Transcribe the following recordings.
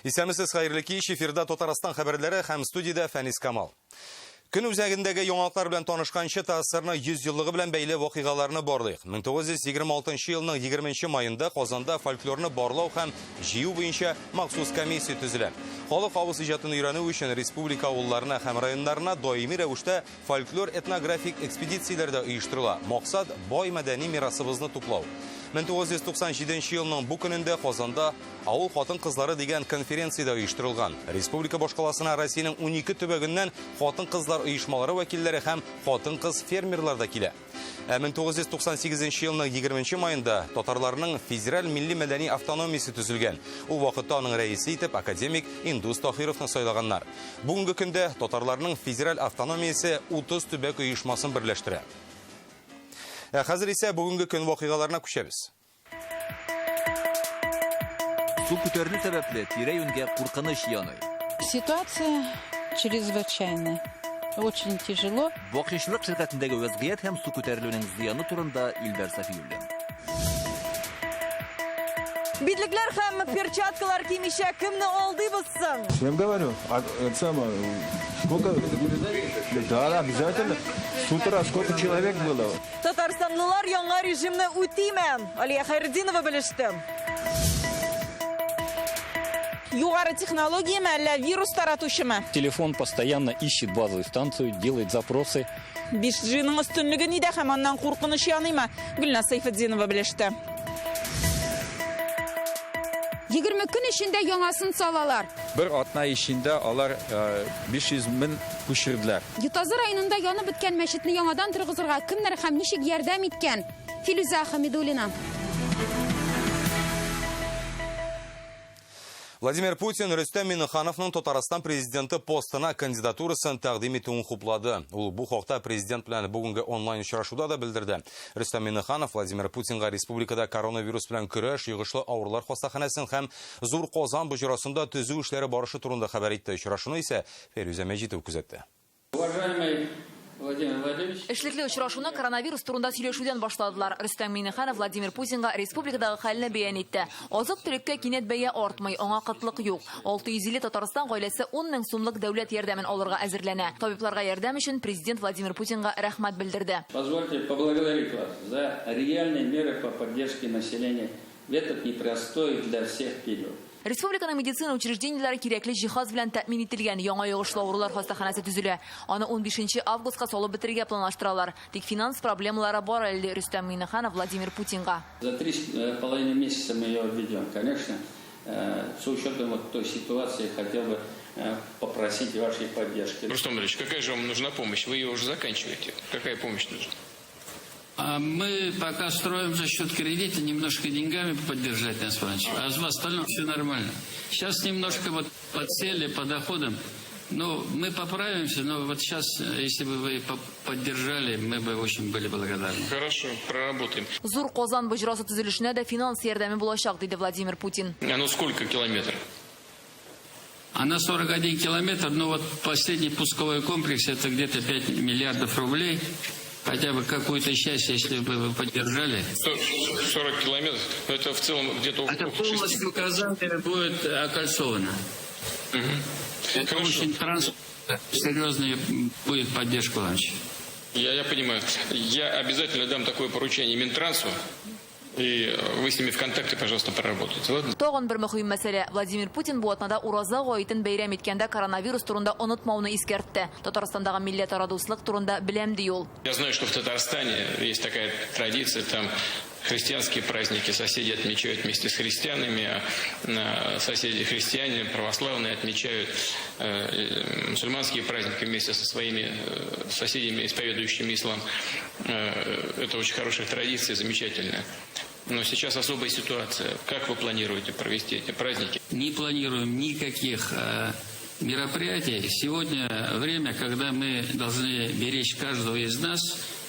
Исәнмесез, хәерле кич. Эфирда Татарстан хәбәрләре һәм студиядә Фәнис Камал. Көн үзәгендәге яңалыклар белән танышканчы ТАССРның 100 еллыгы белән бәйле вакыйгаларны барлыйк. 1926 елның 20 маенда Казанда фольклорны барлау һәм җыю буенча махсус комиссия төзелә. Халык авыз иҗатын өйрәнү өчен республика авылларына һәм районнарына даими рәвештә фольклор-этнографик экспедицияләр дә оештырыла. Максат бай мәдәни мирасыбызны туплау. 1997 елның бу көнендә Казанда Авыл хатын-кызлары дигән конференция дә оештырылган. Республика башкаласына Россиянең 12 төбәгеннән хатын-кызлар оешмалары вәкилләре һәм хатын-кыз фермерлар да килә. Ә 1998 елның 20 маенда татарларның федераль милли мәдәни автономиясе төзелгән. Ул вакытта аның рәисе итеп академик Индус Таһировны сайлаганнар. Бүгенге көндә татарларның федераль автономиясе 30 төбәк оешмасын берләштерә. Ә хәзер исә бүгенге көн вакыйгаларына күчәбез. Су күтәрелү сәбәпле, тирә-юньгә куркыныч яный. Ситуация чрезвычайная. Очень тяжело. Бакчачылык ширкәтендәге вәзгыять һәм су күтәрелүнең зыяны турында Илдар Сафиуллин. Битлекләр һәм перчаткалар кимичә кемне алдыйбыз соң? Всем говорю, а, это самое, сколько... Да, обязательно. С утра сколько человек было. Татарстанлылар яңа режимны үтиме? Алия Хәйретдинова белеште. Югары технологияме, әллә вирус таратучымы? Телефон постоянно ищет базовую станцию, делает запросы. 5G-ның өстенлеге нидә һәм аннан куркыныч яныймы? Гөлназ Сәйфетдинова белеште. 20 көн эчендә яңасын салалар. Бер атна эчендә алар 500 мең күчерделәр. Ютазы районында янып беткән мәчетне яңадан торгызырга кемнәр һәм ничек ярдәм иткән? Филүзә Хамидуллина. Владимир Путин Рөстәм Миннехановның Татарстан президенты постына кандидатурасын тәкъдим итүен хуплады. Ул бу хакта президент белән бүгенге онлайн очрашуда да белдерде. Рөстәм Миннеханов Владимир Путинга республикада коронавирус белән көрәш, йогышлы авырулар хастаханәсен һәм Зур Казан боҗрасында төзү эшләре барышы турында хәбәр итте. Очрашуны исә Фәйрүзә Мәҗитова күзәтте. Уважаемый Владимир Владимирович. Эшлекле очрашуны коронавирус турында сөйләшүдән башладылар. Рөстәм Миңнеханов Владимир Путинга республикадагы хәлне бәян итте. Азык-төлеккә кинәт бәя артмый, аңа кытлык юк. 650 Татарстан гаиләсе 10 мең сумлык дәүләт ярдәмен алырга әзерләнә. Табибларга ярдәм өчен президент Владимир Путинга рәхмәт белдерде. Позвольте поблагодарить вас за реальные меры по поддержке населения в этот непростой для всех период. Республиканың медицина учреждениеләре кирәкле җиһаз белән тәэмин ителгән. Яңа йогышлы авырулар хастаханәсе төзелә. Аны 15 августка салып бетерергә планлаштыралар. Тик финанс проблемалары бар әле, ди Рөстәм Миңнеханов Владимир Путинга. За три с половиной месяца мы ее введем. Конечно, с учетом вот той ситуации хотел бы попросить вашей поддержки. Рустам Андреевич, какая же вам нужна помощь? Вы ее уже заканчиваете. Какая помощь нужна? А мы пока строим за счет кредита, немножко деньгами поддержать нас, Иванович. А в остальном все нормально. Сейчас немножко вот подсели по доходам. Ну, мы поправимся, но вот сейчас, если бы вы поддержали, мы бы очень были благодарны. Хорошо, проработаем. Зур Казан боҗрасы төзелешенә дә финанс ярдәме булачак, диде Владимир Путин. Оно сколько километров? Она 41 километр, но вот последний пусковой комплекс это где-то 5 миллиардов рублей. Хотя бы какую-то часть, если бы вы поддержали. 40 километров, но это в целом где-то около Это полностью Казань будет окольцована. Угу. Это Хорошо. очень транспорт, серьезная будет поддержка вам. Я понимаю. Я обязательно дам такое поручение Минтрансу. И вы с ними в контакте, пожалуйста, проработайте. Ладно? Тагын бер мөһим мәсьәлә. Владимир Путин бу атнада Ураза гаетен бәйрәм иткәндә коронавирус турында онытмауны искәртте. Татарстандагы милләтара дуслык турында беләм, ди ул. Я знаю, что в Татарстане есть такая традиция, там христианские праздники соседи отмечают вместе с христианами, а соседи христиане, православные отмечают мусульманские праздники вместе со своими соседями, исповедующими ислам. Это очень хорошая традиция, замечательная. Но сейчас особая ситуация. Как вы планируете провести эти праздники? Не планируем никаких мероприятий. Сегодня время, когда мы должны беречь каждого из нас,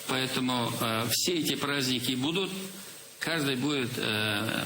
поэтому все эти праздники будут. Каждый будет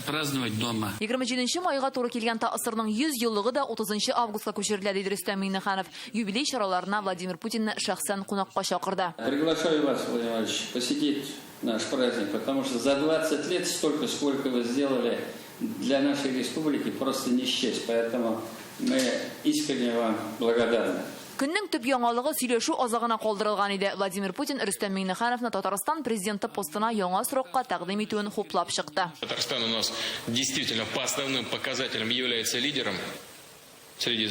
праздновать дома. 27 майга туры килгән ТАССРның 100 еллыгы да 30 августка күчерелә, диде Рөстәм Миңнеханов. Юбилей чараларына Владимир Путинны шәхсән кунакка чакырды. Приглашаю вас, Владимир Владимирович, посетить наш праздник, потому что за 20 лет столько, сколько вы сделали для нашей республики, просто не счесть. Поэтому Мы искренне вам благодарны. Көннең төп яңалыгы сөйләшү азагына калдырылган иде. Владимир Путин Рөстәм Миңнехановны Татарстан президенты постына яңа срокка тәкъдим итүен хуплап чыкты. Татарстан у нас действительно по основным показателям является лидером среди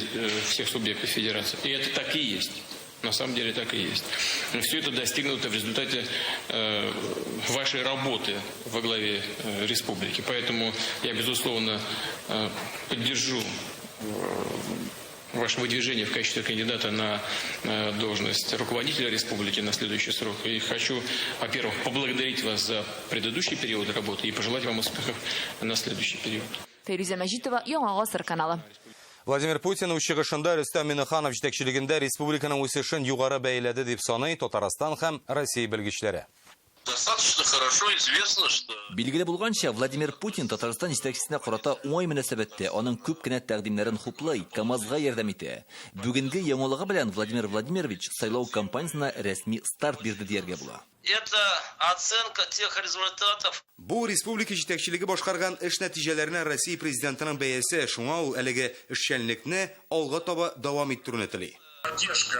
всех субъектов федерации. И это так и есть. На самом деле так и есть. Но все это достигнуто в результате вашей работы во главе республики. Поэтому я, безусловно, поддержу ваше выдвижение в качестве кандидата на должность руководителя республики на следующий срок. И хочу, во-первых, поблагодарить вас за предыдущий период работы и пожелать вам успехов на следующий период. Фәйрүзә Мәҗитова, Яңа Гасыр каналы. Владимир Путин үз чыгышында Рөстәм Миңнеханов җитәкчелегендә республиканың үсешен югары бәяләде дип саный Татарстан һәм Россия белгечләре. Достаточно хорошо известно, что Билгеле булганча, Владимир Путин Татарстан җитәкчесенә карата уңай мөнәсәбәттә, аның күп кенә тәкъдимнәрен хуплый, КАМАЗга ярдәм итә. Бүгенге яңалыгы белән Владимир Владимирович сайлау кампаниясенә рәсми старт бирде дияргә була. Это оценка тех результатов. Бу республика җитәкчелеге башкарган эш нәтиҗәләренә Россия президентының бәясе, шуңа ул әлеге эшчәнлекне алга таба дәвам иттерүне тели. Поддержка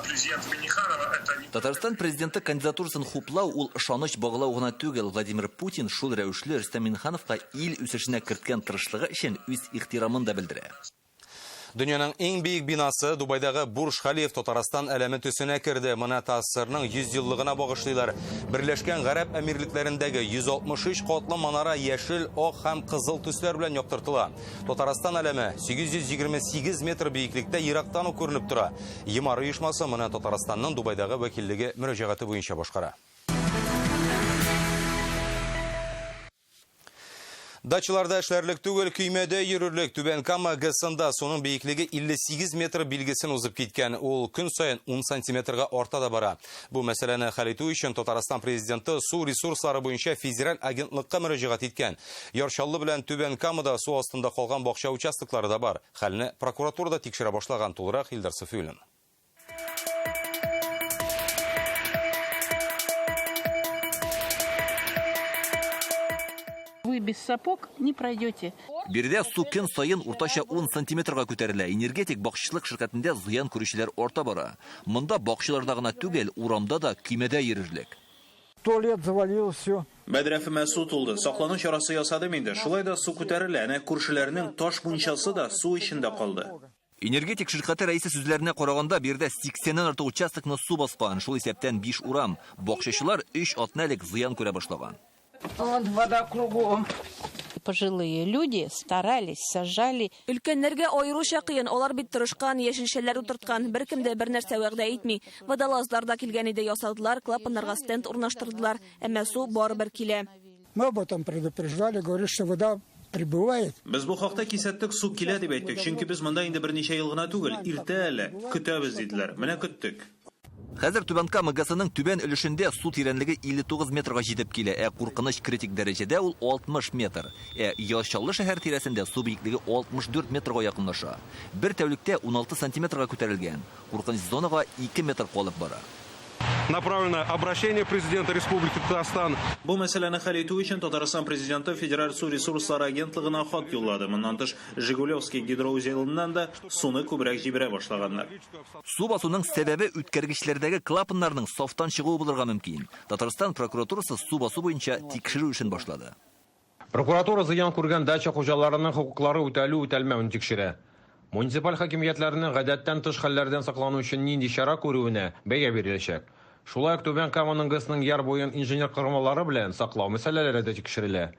президента Минниханова это не Татарстан президенты кандидатурасын хуплау ул ышаныч баглау гына түгел. Владимир Путин шул рәвешле Рөстәм Миңнехановка ил үсешенә керткән тырышлыгы өчен үз ихтирамын да белдерә. Дөньяның иң биек бинасы Дубайдагы Бурж Халиф Татарстан әләме төсенә керде. Моны ТАССРның 100 еллыгына багышлыйлар. Берләшкән Гарәп Әмирлекләрендәге 163 катлы манара яшел, ак һәм кызыл төсләр белән яктыртыла. Татарстан әләме 828 метр биеклектә ерактан ук күренеп тора. ЕМАР оешмасы моны Татарстанның Дубайдагы вәкиллеге мөрәҗәгате буенча башкара. Дачаларда эшләрлек түгел, көймәдә йөрерлек. Түбән Кама ГЭСында суның биеклеге 58 метр билгесен узып киткән. Ул көн саен 10 сантиметрга арта да бара. Бу мәсьәләне хәл итү өчен Татарстан президенты су ресурслары буенча федераль агентлыкка мөрәҗәгать иткән. Яр Чаллы белән Түбән Камада су астында калган бакча участоклары да бар. Хәлне прокуратура да тикшерә башлаган. Тулырак Илдар Сафиуллин. Вы без сапог не пройдете. Биредә су көн саен уртача 10 сантиметрга күтәрелә. Энергетик бакчачылык ширкәтендә зыян күрүчеләр арта бара. Монда бакчаларда гына түгел, урамда да көймәдә йөрерлек. Туалет завалил, все. Бәдрәфемә су тулды. Саклану чарасы ясадым инде. Шулай да су күтәрелә. Әнә күршеләрнең таш мунчасы да су эчендә калды. Энергетик ширкәте рәисе сүзләренә караганда, биредә 80-нән артык участокны су баскан, шул исәптән 5 урам. Бакчачылар 3 атна элек зыян күрә башлаган. Вот вода кругом. Пожилые люди старались, сажали. Өлкәннәргә аеруча кыен, алар бит тырышкан, яшелчәләр утырткан, беркем дә бер нәрсә вәгъдә итми. Водолазлар да килгән иде, ясадылар, клапаннарга стенд урнаштырдылар, әмма су барыбер килә. Мы об этом предупреждали, говорили, что вода прибывает. Без бу хакта кисәттек, су килә дип әйттек, чөнки без монда инде берничә ел гына түгел, иртә әле, көтәбез диделәр. Менә көттек. Хәзер Түбән Кама ГЭСының түбән өлешендә су тирәнлеге 59 метрга җитеп килә, ә куркыныч критик дәрәҗәдә ул 60 метр. Ә Яр Чаллы шәһәр тирәсендә су биеклеге 64 метрга якынлаша. Бер тәүлектә 16 сантиметрга күтәрелгән. Куркыныч зонага 2 метр калып бара. Направлено обращение президента Республики Татарстан. Бу мәсьәләне хәл итү өчен Татарстан президенты Федераль су ресурслары агентлыгына хат юллады. Моннан тыш, Жигулевский гидроузелыннан да суны күбрәк җибәрә башлаганнар. Су басуның сәбәбе үткәргечләрдәге клапаннарның сафтан чыгуы булырга мөмкин. Татарстан прокуратурасы су басу буенча тикшерү эшен башлады. Прокуратура зыян күргән дача хуҗаларының хокуклары үтәлү-үтәлмәвен тикшерә. Муниципаль хакимиятләрнең гадәттән тыш хәлләрдән саклану өчен нинди чара күрүенә бәя биреләчәк. Шулай ук Түбән Каманың ГЭСның яр буен инженер корылмалары белән саклау мәсьәләләре дә тикшерелә.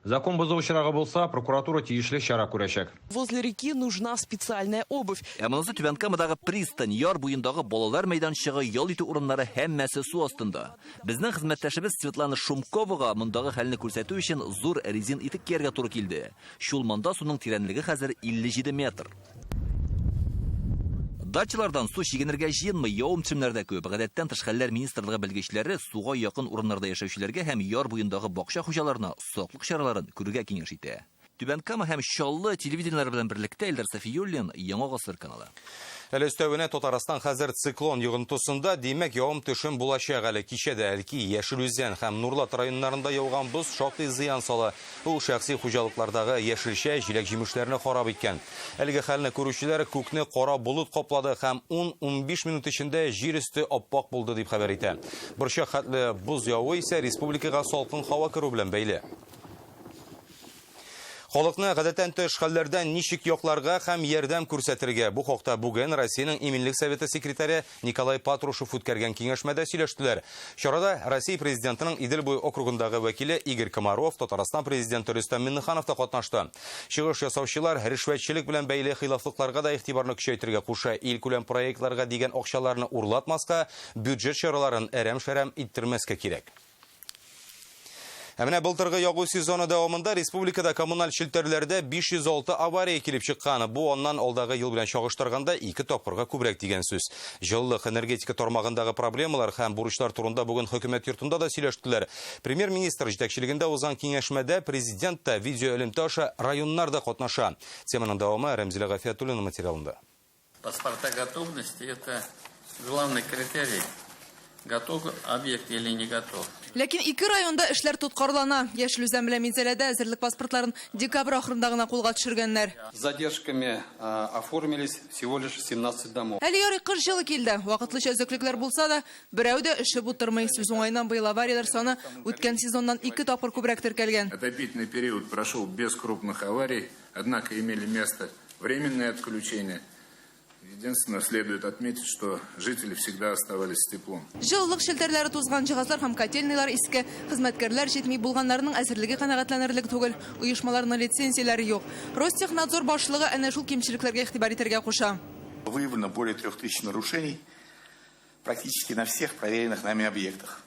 Закон бозу очрагы булса, прокуратура тиешле чара күрәчәк. Возле реки нужна специальная обувь. Ә монысы Түбән Камадагы пристань, яр буендагы балалар мәйданчыгы, ял итү урыннары һәммәсе су астында. Безнең хезмәттәшебез Светлана Шумковага мондагы хәлне күрсәтү өчен зур резин итек кияргә туры килде. Чулманда суның тирәнлеге хәзер 57 метр. Дачалардан су чигенергә җыенмый, явым-төшемнәр дә күп. Гадәттән тыш хәлләр министрлыгы белгечләре суга якын урыннарда яшәүчеләргә һәм яр буендагы бакча хуҗаларына саклык чараларын күрергә киңәш итә. Түбән Кама һәм Чаллы телевидениеләре белән берлектә Илдар Сафиуллин, Яңа Гасыр каналы. Әле өстәвенә Татарстан хәзер циклон йогынтысында, димәк, явым-төшем булачак әле. Кичә дә Әлки, Яшел Үзән һәм Нурлат районнарында яуган боз шактый зыян сала. Ул шәхси хуҗалыклардагы яшелчә, җиләк-җимешләрне харап иткән. Әлеге хәлне күрүчеләр күкне кара болыт каплады һәм 10-15 минут эчендә җир өсте аппак булды дип хәбәр итә. Борчак хәтле боз явуы исә республикага салкын һава керү белән бәйле. Халыкны гадәттән тыш хәлләрдән ничек якларга һәм ярдәм күрсәтергә? Бу хакта бүген Россиянең Иминлек советы секретаре Николай Патрушев үткәргән киңәшмәдә сөйләштеләр. Чарада Россия Президентының Идел буе округындагы вәкиле Игорь Комаров, Татарстан Президенты Рөстәм Миңнеханов та катнашты. Чыгыш ясаучылар ришвәтчелек белән бәйле хилафлыкларга да игътибарны көчәйтергә куша, илкүләм проектларга дигән акчаларны урлатмаска, бюджет чараларын әрәм-шәрәм иттермәскә кирәк. Ә менә былтыргы ягу сезоны дәвамында республикада коммуналь челтәрләрдә 506 авария килеп чыккан. Бу аннан алдагы ел белән чагыштырганда ике тапкырга күбрәк дигән сүз. Җылылык энергетика тармагындагы проблемалар һәм бурычлар турында бүген хөкүмәт йортында да сөйләштеләр. Премьер-министр җитәкчелегендә узган киңәшмәдә президент та видеоэлемтә аша районнар да катнаша. Теманың дәвамы Рәмзилә Гафиятуллина материалында. Паспорта готовности – это главный критерий, готов объект или не готов. Ләкин ике районда эшләр тоткарлана. Яшел Үзән белән Минзәләдә әзерлек паспортларын декабрь ахырында гына кулга төшергәннәр. С задержками оформились всего лишь 17 домов. Әле ярый кыш җылы килде. Вакытлыча өзеклекләр булса да, берәү дә өшеп утырмый. Сүз уңаеннан быел аварияләр саны үткән сезоннан ике тапкыр күбрәк теркәлгән. Отопительный период прошел без крупных аварий, однако имели место временные отключения. Единственное, следует отметить, что жители всегда оставались с теплом. Җылылык челтәрләре тузган, җиһазлар һәм котельныйлар иске, хезмәткәрләр җитми, булганнарының әзерлеге канәгатьләнерлек түгел, оешмаларның лицензияләре юк. Ростехнадзор башлыгы әнә шул кимчелекләргә игътибар итәргә куша. Выявлено более 3000 нарушений практически на всех проверенных нами объектах.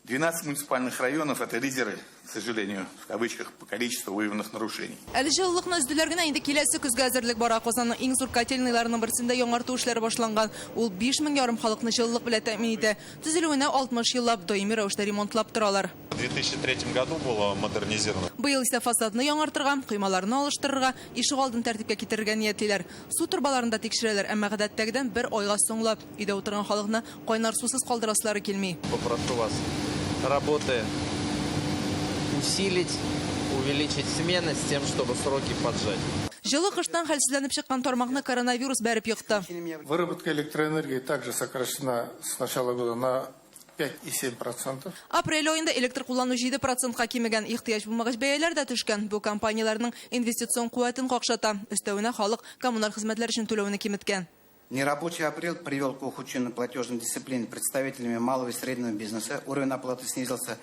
12 муниципальных районов – это лидеры, к сожалению, в кавычках, по количеству выявленных нарушений. Әле җылылыкны өзделәр генә, инде киләсе көзгә әзерлек бара. Казанның иң зур котельныйларының берсендә яңарту эшләре башланган. Ул 5 мең ярым халыкны җылылык белән тәэмин итә. Төзелүенә 60 еллап даими рәвештә ремонтлап торалар. В 2003 году было модернизировано. Быел исә фасадны яңартырга, коймаларны алыштырырга, ишегалдын тәртипкә китерергә ниятлиләр. Су торбаларын да тикшерәләр, әмма гадәттәгедән бер айга соңлап. Өйдә утырган халыкны кайнар сусыз калдырасылары килми. Попрошу вас работы усилить, увеличить смены с тем, чтобы сроки поджать. Җылы кыштан хәлсезләнеп чыккан тармакны коронавирус бәреп екты. Выработка электроэнергии также сокращена с начала года на 5,7%. Апрель аенда электр куллану 7 процентка кимегән, ихтыяҗ булмагач бәяләр дә төшкән. Бу компанияләрнең инвестицион куәтен какшата. Өстәвенә халык коммуналь хезмәтләр өчен түләүне киметкән. Нерабочий апрель привел к ухудшению платежной дисциплины представителями малого и среднего бизнеса. Уровень оплаты снизился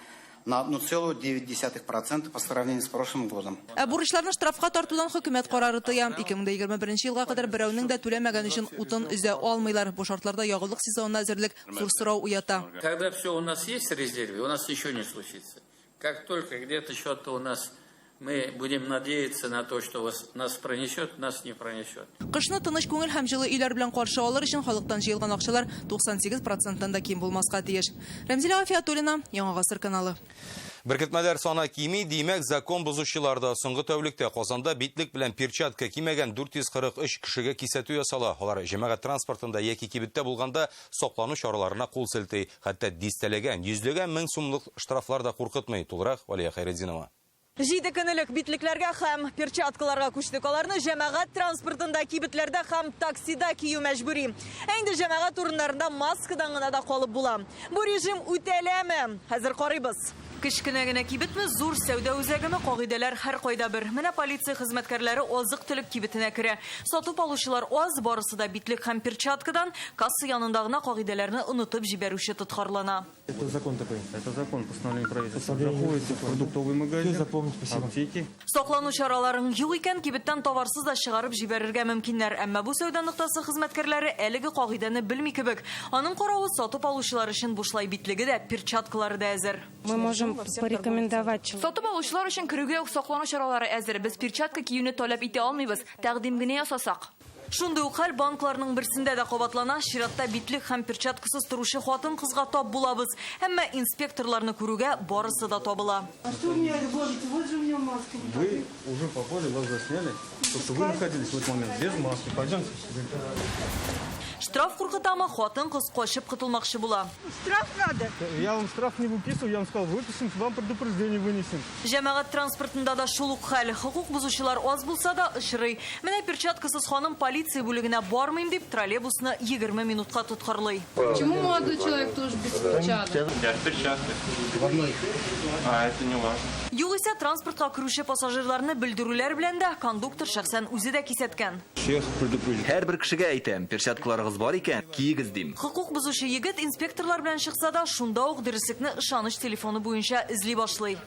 на 1,9% по сравнению с прошлым годом. Ә бурычларны штрафка тартудан хөкүмәт карары тыя. 2021 елга кадәр берәүнең дә түләмәгән өчен утын өзә алмыйлар. Бу шартларда ягулык сезонына әзерлек зур сорау уята. Когда все у нас есть в резерве, у нас ничего не случится. Как только где-то что-то у нас мы будем надеяться на то, что вас, нас пронесет, нас не пронесет. Кышны тыныч күңел һәм җылы өйләр белән каршы алыр өчен халыктан җыелган акчалар 98 проценттан да ким булмаска тиеш. Рәмзилә Гафиятуллина, Яңа Гасыр каналы. Беркетмәләр саны кими, димәк, закон бозучылар да соңгы тәүлектә Казанда битлек белән перчатка кимәгән 443 кешегә кисәтү ясала. Алар җәмәгать транспортында яки кибеттә булганда саклану чараларына кул селти. Хәтта дистәләгән, йөзләгән мең сумлык штрафлар да куркытмый. Тулырак Валия Хәйретдинова. 7 көн элек битлекләргә һәм перчаткаларга күчтек. Аларны җәмәгать транспортында, кибетләрдә һәм таксида кию мәҗбүри. Ә инде җәмәгать урыннарында маскадан гына да калып була. Бу режим үтәләме? Хәзер карыйбыз. Кечкенә генә кибетме, зур сәүдә үзәгеме, кагыйдәләр һәр кайда бер. Менә полиция хезмәткәрләре азык-төлек кибетенә керә. Сатып алучылар аз, барысы да битлек һәм перчаткадан. Касса янында гына кагыйдәләрне онытып җибәрүче тоткарлана. Это закон такой. Это закон, постановление правительства. Заходите в продуктовый магазин, Все запомнить, спасибо. Аптеки. Саклану чараларың юк икән, кибеттән товарсыз да чыгарып җибәрергә мөмкиннәр. Әмма бу сәүдә ноктасы хезмәткәрләре әлеге кагыйдәне белми кебек. Аның каравы сатып алучылар өчен бушлай битлеге дә, перчаткалары да әзер. Мы можем порекомендовать Сатып алучылар өчен керүгә үк саклану чаралары әзер. Без перчатка киюне таләп итә алмыйбыз. Тәкъдим генә ясасак. Шундый ук хәл банкларның берсендә дә кабатлана. Чиратта битлек һәм перчаткасыз торучы хатын-кызга тап булабыз. Әмма инспекторларны күрүгә барысы да табыла. А что вы меня львовите? Вот же у меня маска. Вы уже попали, вас засняли. То, что вы находились в этот момент без маски. Пойдемте. Штраф куркытамы, хатын-кыз качып котылмакчы була. Штраф надо. Я вам штраф не выписываю, я вам сказал, выписем, вам предупреждение вынесем. Җәмәгать транспортында да шул ук хәл. Хокук бозучылар аз булса да очрый. Менә перчаткасыз ханым полиция бүлегенә бармыйм дип троллейбусны 20 минутка тоткарлый. Почему молодой человек тоже без перчаток? Я в перчатках. А, это не важно. Югыйсә транспортка керүче пассажирларны белдерүләр белән дә кондуктор шәхсән үзе дә кисәткән. Һәрбер кешегә әйтәм, перчаткаларыгыз бар икән, киегез дим. Хокук бозучы егет инспекторлар белән чыкса да, шунда ук дөреслекне ышаныч телефоны буенча эзли башлый.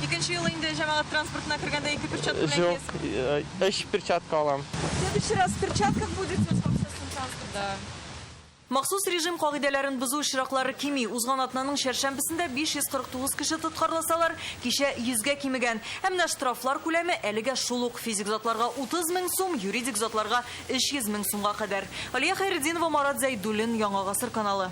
Икенче ел инде җәмәгать транспортына кергәндә ике перчатка белән Юк, өч перчатка алам. В следующий раз в перчатках будете в общественном транспорте? Да. Махсус режим кагыйдәләрен бозу очраклары кими. Узган атнаның чәршәмбесендә 549 кеше тоткарласалар, кичә 100гә кимегән. Ә менә штрафлар күләме әлегә шул ук: физик затларга 30 мең сум, юридик затларга 300 мең сумга кадәр. Алия Хәйретдинова, Марат Зәйдуллин, Яңа Гасыр каналы.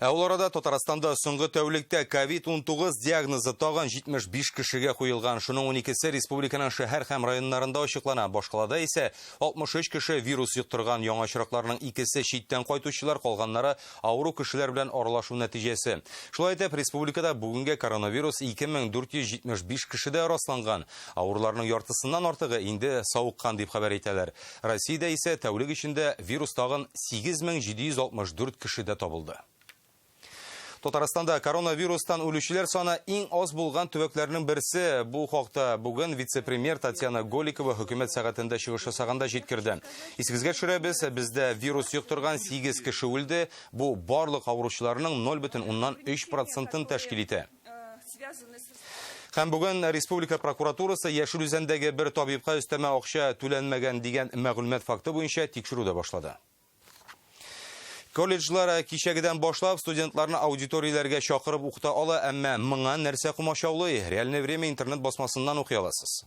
Ә ул арада Татарстанда соңгы тәүлектә COVID-19 диагнозы тагын 75 кешегә куелган. Шуның 12-се республиканың шәһәр һәм районнарында ачыклана. Башкалада исә 63 кеше вирус йоктырган. Яңа очракларның икесе читтән кайтучылар, калганнары авыру кешеләр белән аралашу нәтиҗәсе. Шулай итеп, республикада бүгенгә коронавирус 2475 кешедә расланган. Авыруларның яртысыннан артыгы инде савыккан дип хәбәр итәләр. Россиядә исә тәүлек эчендә вирус тагын 8764 кешедә табылды. Татарстанда коронавирустан үлүчеләр саны иң аз булган төбәкләрнең берсе. Бу хакта бүген вице-премьер Татьяна Голикова хөкүмәт сәгатендә чыгыш ясаганда җиткерде. Исегезгә төшерәбез, бездә вирус йоктырган 8 кеше үлде. Бу барлык авыручыларның 0,3%-ын тәшкил итә. Һәм бүген Республика прокуратурасы Яшел Үзәндәге бер табибка өстәмә акча түләнмәгән дигән мәгълүмат факты буенча тикшерү дә башлады. Колледжлар кичәгедән башлап студентларны аудиторияләргә чакырып укыта ала, әмма моңа нәрсә комачаулый? Реальное время интернет басмасыннан укый аласыз.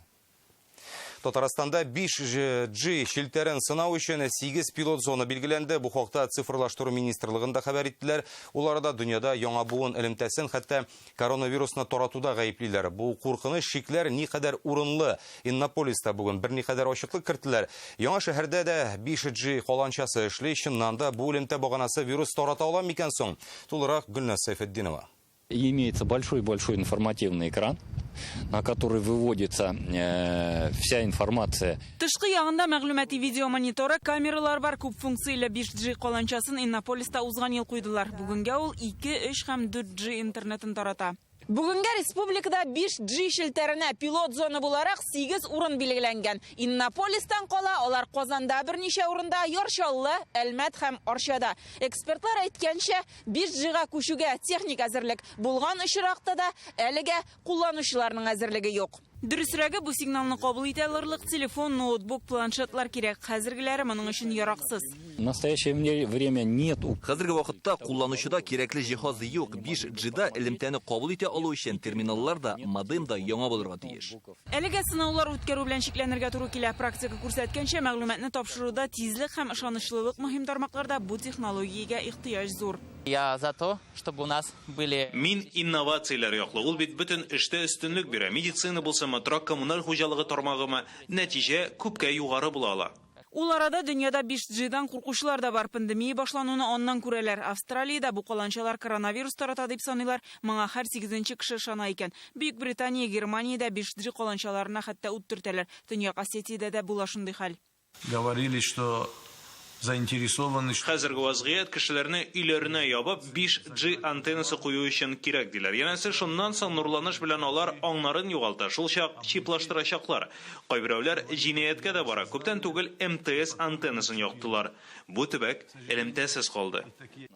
Татарстанда 5G челтәрен сынау өчен 8 пилот зона билгеләнде. Бу хакта цифрлаштыру министрлыгында хәбәр иттеләр. Ул арада дөньяда яңа буын элемтәсен хәтта коронавирусны таратуда гаеплиләр. Бу куркыныч шикләр никадәр урынлы? Иннополиста бүген берникадәр ачыклык керттеләр. Яңа шәһәрдә дә 5G каланчасы эшли. Чыннан да бу элемтә баганасы вирус тарата ала микән соң? Тулырак Гөлназ Сәйфетдинова. Имеется большой-большой информативный экран, на который выводится вся информация. Тышкы ягында мәгълүмати видео мониторы, камералар бар. Күп функцияле 5G каланчасын Иннополиста узган ел куйдылар. Бүгенгә ул 2, 3 һәм 4G интернетын тарата. Бүгенгә республикада 5G челтәренә пилот зона буларак 8 урын билгеләнгән. Иннополистан кала алар Казанда берничә урында, Яр Чаллы, Әлмәт һәм Арчада. Экспертлар әйткәнчә, 5G-га күчүгә техник әзерлек булган очракта да әлегә кулланучыларның әзерлеге юк. Дөресрәге, бу сигналны кабул итә алырлык телефон, ноутбук, планшетлар кирәк. Хәзергеләре моның өчен яраксыз. В настоящее время нет. Хәзерге вакытта кулланучыда кирәкле җиһаз юк. 5G-да элемтәне кабул итә алу өчен терминаллар да, модем да яңа булырга тиеш. Әлегә сынаулар үткәрү белән чикләнергә туры килә. Практика күрсәткәнчә, мәгълүматны тапшыруда тизлек һәм ышанычлылык мөһим тармакларда бу технологиягә ихтыяҗ зур. Я за то, чтобы у нас были... Мин инновацияләр яклы. Ул бит бөтен эштә өстенлек бирә. Медицина булсамы, торак коммуналь хуҗалыгы тармагымы, нәтиҗә күпкә югары була ала. Ул арада дөньяда 5G-дан куркучылар да бар. Пандемия башлануны аннан күрәләр. Австралиядә бу каланчалар коронавирус тарата дип саныйлар. Моңа һәр 8-нче кеше ышана икән. Бөек Британия, Германиядә 5G каланчаларына хәтта ут төртәләр. Төньяк Осетиядә дә була шундый хәл. Говорили, что заинтересованы. Хәзерге вазгыять кешеләрне өйләренә ябып 5G антеннасы кую өчен кирәк диләр. Янәсе, шуннан соң нурланыш белән алар аңнарын югалта, шул чак чиплаштырачаклар. Кайберәүләр җинаятькә дә бара. Күптән түгел МТС антеннасын яктылар. Бу төбәк элемтәсез калды.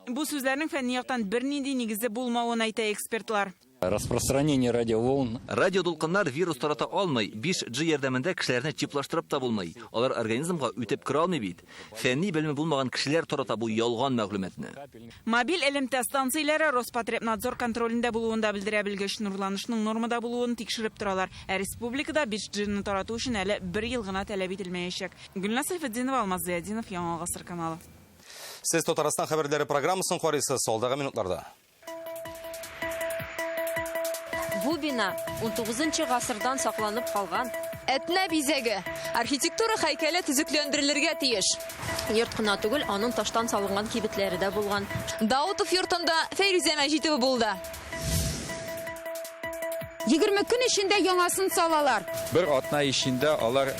Бу сүзләрнең фәнни яктан бернинди нигезе булмавын әйтә экспертлар. Распространение радиоволн. Радиодулкыннар вирус тарата алмый. 5G ярдәмендә кешеләрне чиплаштырып та булмый. Алар организмга үтеп керә алмый бит. Фәнни белеме булмаган кешеләр тарата бу ялган мәгълүматны. Мобиль элемтә станцияләре Роспотребнадзор контролендә булуын да белдерә белгеч. Нурланышның нормада булуын тикшереп торалар. Ә республикада 5G-ны тарату өчен әле бер ел гына таләп ителмәячәк. Гөлназ Сәйфетдинова, Алмаз Зыятдинов, Яңа Гасыр каналы. Сез Татарстан хәбәрләре программасын карыйсыз алдагы минутларда. Бу бина 19 гасырдан сакланып калган. Әтнә бизәге. Архитектура һәйкәле төзекләндерелергә тиеш. Йорт кына түгел, аның таштан салынган кибетләре дә булган. Даутов йортында Фәйрүзә Мәҗитова булды. 20 көн эчендә яңасын салалар. Бер атна эчендә алар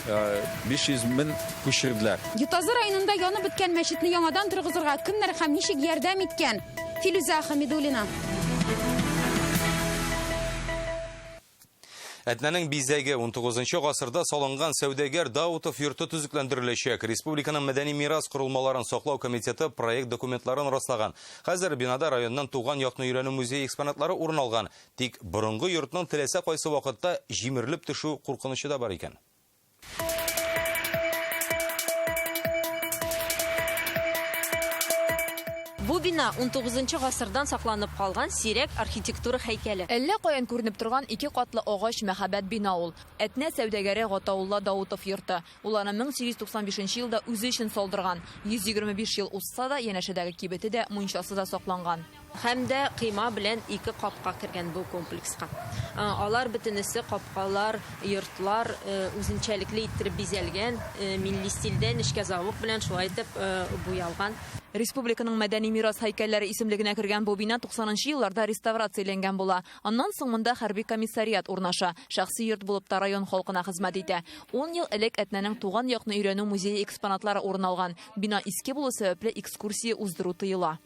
500 мең күчерделәр. Ютазы районында янып беткән мәчетне яңадан торгызырга кемнәр һәм ничек ярдәм иткән? Филүзә Хамидуллина. Әтнәнең бизәге 19 гасырда салынган сәүдәгәр Даутов йорты төзекләндереләчәк. Республиканың мәдәни мирас корылмаларын саклау комитеты проект документларын раслаган. Хәзер бинада районнан туган якны өйрәнү музее экспонатлары урын алган. Тик борынгы йортның теләсә кайсы вакытта җимерелеп төшү куркынычы да бар икән. Бу бина 19 гасырдан сакланып калган сирәк архитектура һәйкәле. Әллә каян күренеп торган ике катлы агач мәһабәт бина ул. Әтнә сәүдәгәре Гатаулла Даутов йорты. Ул аны 1895 елда үзе өчен салдырган. 125 ел узса да янәшәдәге кибете дә, мунчасы да сакланган. Һәм дә кыйма белән ике капка кергән бу комплекска. Алар бөтенесе капкалар, йортлар үзенчәлекле иттереп бизәлгән, милли стильдә нечкә завык белән шулай итеп буялган. Республиканың мәдәни мирас һәйкәлләре исемлегенә кергән бу бина 90 елларда реставрацияләнгән була. Аннан соң монда хәрби комиссариат урнаша. Шәхси йорт булып та район халкына хезмәт итә. 10 ел элек Әтнәнең туган якны өйрәнү музее экспонатлары урын алган. Бина иске булу сәбәпле экскурсия уздыру тыела.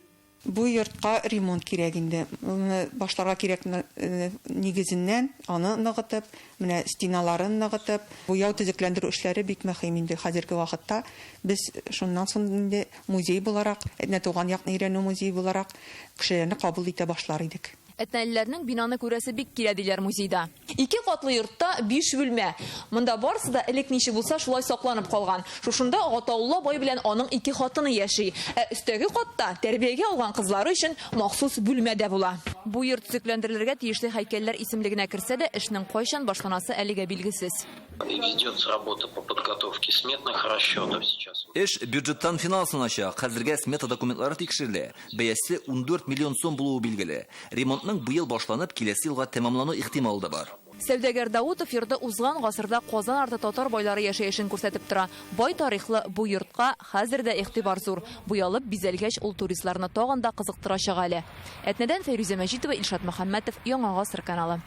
Бу йортка ремонт кирәк инде. Моны башларга кирәк нигезеннән, аны ныгытып, менә стеналарын ныгытып, буяу төзекләндерү эшләре бик мөһим инде хәзерге вакытта. Без шуннан соң инде музей буларак, Әтнә туган якны өйрәнү музее буларак кешеләрне кабул итә башлар идек. Әтнәлеләрнең бинаны күрәсе бик килә диләр музейда. Ике катлы йортта 5 бүлмә. Монда барысы да элек ничек булса шулай сакланып калган. Шушында Гатаулла бай белән аның ике хатыны яши. Ә өстәге катта тәрбиягә алган кызлары өчен махсус бүлмә дә була. Бу йорт төзекләндерелергә тиешле һәйкәлләр исемлегенә керсә дә, эшнең кайчан башланасы әлегә билгесез. Ведется работа по подготовке сметных расчетов сейчас. Эш бюджеттан финансланачак. Хәзергә смета документлары тикшерелә. Бәясе 14 миллион сум булуы билгеле. Ремонтның быел башланып, киләсе елга тәмамлану ихтималы да бар. Сәүдәгәр Даутов йорты узган гасырда Казан арты татар байлары яшәешен күрсәтеп тора. Бай тарихлы бу йортка хәзер дә игътибар зур. Буялып бизәлгәч, ул туристларны тагын да кызыктырачак әле. Әтнәдән Фәйрүзә Мәҗитова, Илшат Мөхәммәтов, Яңа Гасыр каналы.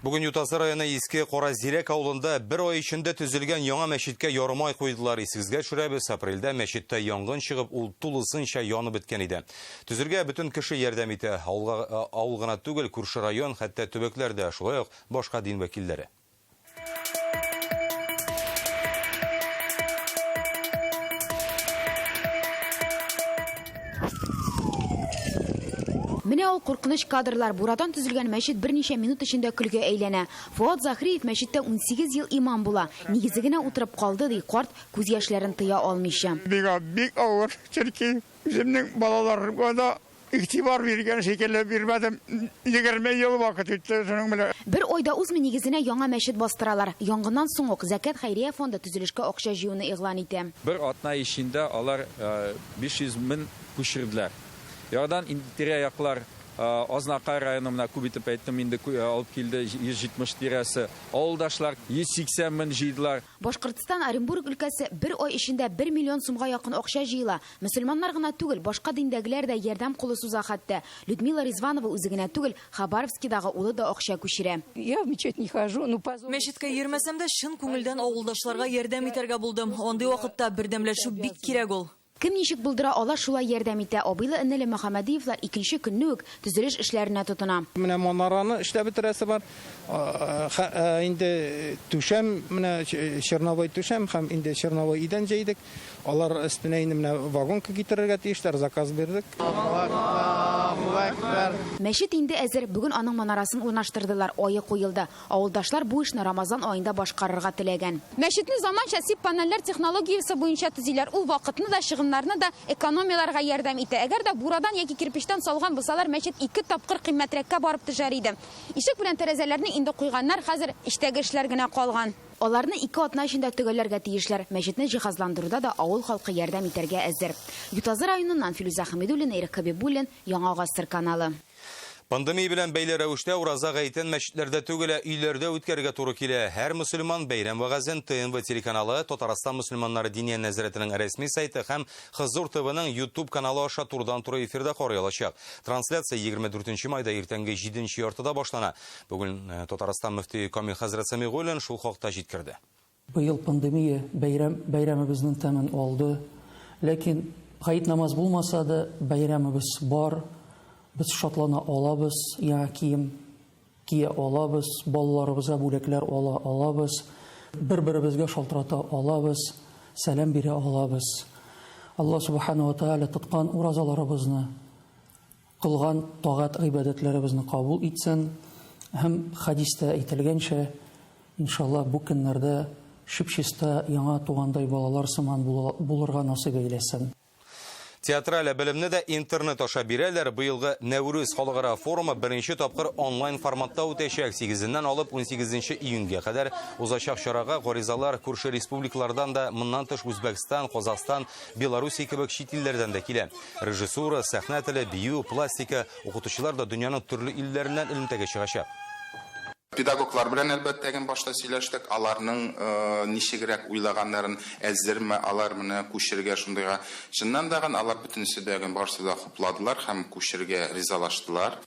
Бүген Ютазы районы Иске Каразирәк авылында бер ай эчендә төзелгән яңа мәчеткә ярымай куйдылар. Исегезгә төшерәбез, апрельдә мәчеттә янгын чыгып, ул тулысынча янып беткән иде. Төзергә бөтен кеше ярдәм итә. Авыл гына түгел, күрше район, хәтта төбәкләр дә, шулай ук башка дин вәкилләре. Менә ул куркыныч кадрлар. Бурадан төзелгән мәчет берничә минут эчендә көлгә әйләнә. Фуат Захриев мәчеттә 18 ел имам була. Нигезе генә утырып калды, ди карт, күз яшьләрен тыя алмыйча. Миңа бик авыр, чөнки үземнең балаларыма да игътибар биргән шикелле бирмәдем. 20 ел вакыт үтте шуның белән. Бер айда узмый нигезенә яңа мәчет бастыралар. Янгыннан соң ук Зәкят хәйрия фонды төзелешкә акча җыюны игълан итә. Бер атна эчендә алар 500 мең күчерделәр. Яңадан инде тирә-яклар Азнакай районы менә күп итеп әйттем инде алып килде 170 тирәсе. Авылдашлар 180 мең җыйдылар. Башкортстан, Оренбург өлкәсе бер ай эчендә 1 миллион сумга якын акча җыела. Мөселманнар гына түгел, башка диндәгеләр дә ярдәм кулы суза хәтта. Людмила Ризванова үзе генә түгел, Хабаровскидагы улы да акча күчерә. Я в мечеть не хожу, но позор. Мәчеткә йөрмәсәм дә чын күңелдән авылдашларга ярдәм итәргә булдым. Андый вакытта бердәмләшү бик кирәк ул. Кем ничек булдыра ала, шулай ярдәм итә. Абыйлы энеле Мөхәммәдиевлар икенче көнне үк төзелеш эшләренә тотына. Менә манараны эшләп бетерәсе бар. Инде түшәм, менә черновой түшәм һәм инде черновой идән җәйдек. Алар өстенә инде менә вагонка китерергә тиешләр, заказ бирдек. Аллаһу әкбәр. Мәчет инде әзер, бүген аның манарасын урнаштырдылар, ае куелды. Авылдашлар бу эшне Рамазан аенда башкарырга теләгән. Мәчетне заманча СИП-панельләр технологиясе буенча төзиләр. Ул вакытны да, чыгымнарны да экономияләргә ярдәм итә. Әгәр дә бурадан яки кирпечтән салган булсалар, мәчет ике тапкыр кыйммәтрәккә барып төшәр иде. Ишек белән тәрәзәләрне инде куйганнар, хәзер эчтәге эшләр генә калган. Аларны ике атна эчендә төгәлләргә тиешләр. Мәчетне җиһазландыруда да авыл халкы ярдәм итәргә әзер. Ютазы районыннан Филүзә Хәмидуллина, Ирек Хәбибуллин, Яңа гасыр каналы. Пандемия белән бәйле рәвештә ураза гаетен мәчетләрдә түгел, ә өйләрдә үткәрергә туры килә. Һәр мөселман бәйрәм вәгазен ТНВ телеканалы, Татарстан мөселманнары Диния нәзарәтенең рәсми сайты һәм Хозур ТВның YouTube каналы аша турыдан-туры эфирда карый алачак. Трансляция 24 майда иртәнге 7 яртыда башлана. Бүген э, Татарстан мөфтие Камил хәзрәт Сәмигуллин шул хакта җиткерде. Быел пандемия бәйрәм бәйрәмебезнең тәмен алды. Ләкин гает намаз булмаса да, бәйрәмебез бар. Без шатлана алабыз, яңа кием кия алабыз, балаларыбызга бүләкләр ала алабыз, бер-беребезгә шалтырата алабыз, сәлам бирә алабыз. Алла Субхану ва Тааля тоткан уразаларыбызны, Кылган тагать-гыйбадәтләребезне кабул итсен һәм хәдистә әйтелгәнчә, иншалла, бу көннәрдә чип-чиста яңа тугандай балалар сыман булырга насыйп әйләсен. Театраль белемне дә интернет аша бирәләр. Быелгы Нәүрүз халыкара форумы беренче тапкыр онлайн форматта үтәчәк. 8-ннән алып 18 июньгә кадәр узачак чарага гаризалар күрше республикалардан да, моннан тыш Үзбәкстан, Казахстан, Белоруссия кебек чит илләрдән дә килә. Режиссура, сәхнә теле, бию, пластика, укытучылар да дөньяның төрле илләреннән элемтәгә чыгачак. Педагоглар белән, әлбәттә, ген башта сөйләштек, аларның ничегрәк уйлаганнарын, әзерме алар менә күчергә шундыйга. Чыннан да ген алар бөтенесе дә ген барысы да хупладылар һәм күчергә ризалаштылар.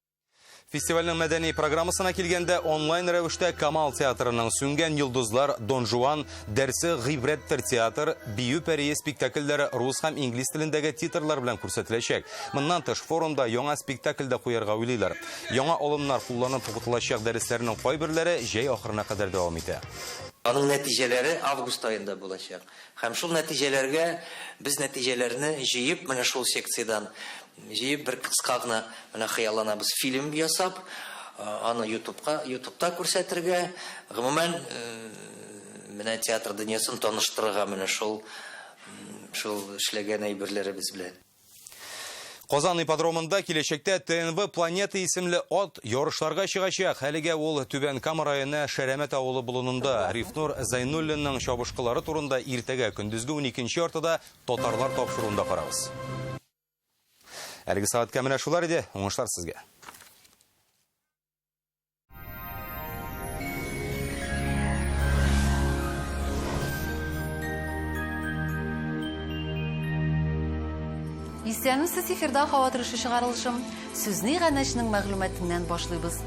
Фестивальнең мәдәни программасына килгәндә, онлайн рәвештә Камал театрының Сүнгән йолдызлар, Дон Жуан, Дәрсе гыйбрәттер театр, Бию пәрие спектакльләре рус һәм инглиз телендәге титрлар белән күрсәтеләчәк. Моннан тыш, форумда яңа спектакль дә куярга уйлыйлар. Яңа алымнар кулланып укытылачак дәресләрнең кайберләре җәй ахырына кадәр дәвам итә. Аның нәтиҗәләре август аенда булачак. Һәм шул нәтиҗәләргә без нәтиҗәләрне җыеп, менә шул секциядән Җыеп бер кыска гына менә хыялланабыз фильм ясап, аны ютубка, ютубта күрсәтергә, гомумән, менә театр дөньясын таныштырырга менә шул шул эшләгән әйберләребез белән. Казан ипподромында киләчәктә ТНВ Планета исемле ат ярышларга чыгачак. Әлегә ул Түбән Кама районы Шәрәмәт авылы болынында. Рифнур Зайнуллинның чабышкылары турында иртәгә көндезге 12 яртыда Татарлар тапшыруында карагыз. Әлеге сәгатькә менә шулар иде. Уңышлар сезгә. Исәнмесез, эфирда һава торышы чыгарылышым. Сүзне иганәченең мәгълүматыннан башлыйбыз.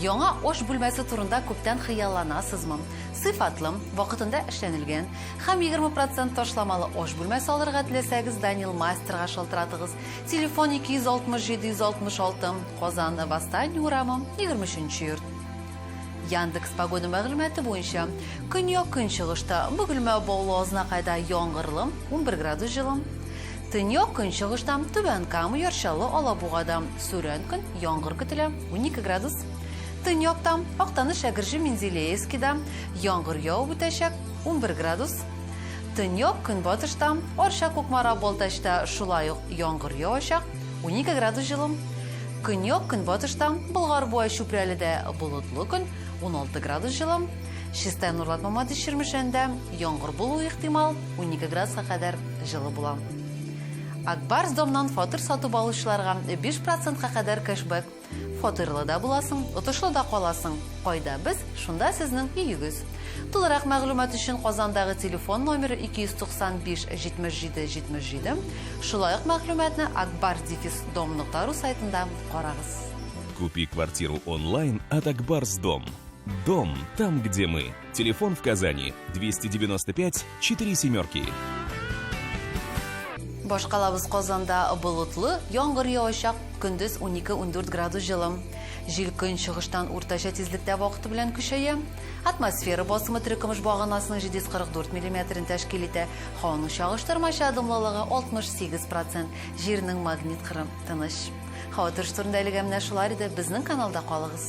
Яңа аш бүлмәсе турында күптән хыялланасызмы? Сыйфатлы, вакытында эшләнелгән һәм 20 процент ташламалы аш бүлмәсе алырга теләсәгез, Данил Мастерга шалтыратыгыз. Телефон 260 766, Казан, Восстание урамы, 23 нче йорт. Яндекс Погода мәгълүматы буенча, көньяк-көнчыгышта, Бөгелмә, Баулы, Азнакайда яңгырлы, 11 градус җылы. Төньяк-көнчыгышта, Түбән Кама, Яр Чаллы, Алабугада сүрән көн, яңгыр көтелә, 12 градус. Төньякта, Актаныш, Әгерҗе, Менделеевскида яңгыр явып үтәчәк, 11 градус. Төньяк-көнбатышта, Арча, Кукмара, Балтачта шулай ук яңгыр явачак, 12 градус җылы. Көньяк-көнбатышта, Болгар, Буа, Чүпрәледә болытлы көн, 16 градус җылы. Чистай, Нурлат, Мамадыш, Чирмешәндә яңгыр булуы ихтимал, 12 градуска кадәр җылы була. Ак Барс Домнан фатир сатып алучыларга 5 процентка кадәр кэшбэк. Фатирлы да буласың, отышлы да каласың. Кайда без, шунда сезнең өегез. Тулырак мәгълүмат өчен Казандагы телефон номеры 295 77 77. Шулай ук мәгълүматны akbar-dom.ru сайтында карагыз. Купи квартиру онлайн от Акбарс Дом. Дом там, где мы. Телефон в Казани 295 4 семерки. Башкалабыз Казанда болытлы, яңгыр явачак, көндез 12-14 градус җылы. Җил көнчыгыштан уртача тизлектә вакыты белән көчәя. Атмосфера басымы терекөмеш баганасының 744 миллиметрын тәшкил итә. Һаваның чагыштырмача дымлылыгы 68 процент. Җирнең магнит кыры тыныч. Һава торышы турында әлегә менә шулар иде. Безнең каналда калыгыз.